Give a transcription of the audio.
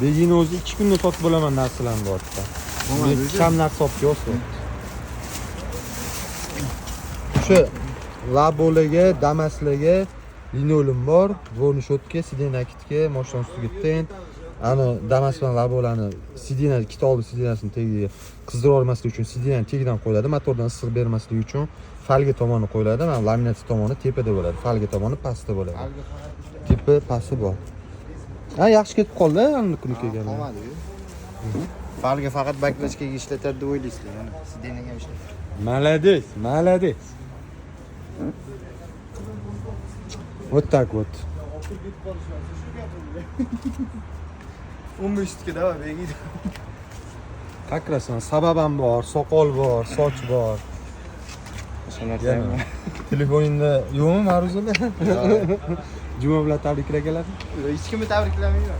Begini o'zi 2 kunda sotib bo'laman narsalarni deyapti. Bo'lmadi o'zi. Kam narsa olib kelyapsiz. O'sha labolaga, damaslarga linoleum bor, дворный щетка, сиденье накидка, mashina ustiga tent. Ani Damas bilan labolani сиденье, ikkita oldi сиденье sini tagiga qizdirib olmaslik uchun сиденье ni tagidan qo'yiladi, motordan issiq bermasligi uchun falga tomoni qo'yiladi. Mana laminat tomoni tepada bo'ladi, falga tomoni pastda bo'ladi. Tepa pasti bor. Ha, yaxshi ketib qoldi, ani kuni kelganda. Qolmadi-yu. Falga faqat баклажка ga ishlatadi deb o'ylaysizlar, mana сиденье ga ham ishlatadi. Молодец, молодец. Вот так вот. 15 sutka dava begiydi. Как раз sabab ham bor, soqol bor, soch bor. O'sha narsa Yana. ham. Telefoningda yo'qmi ma'ruzalar? Juma bilan tabriklaganlar. Hech kimni tabriklamayman.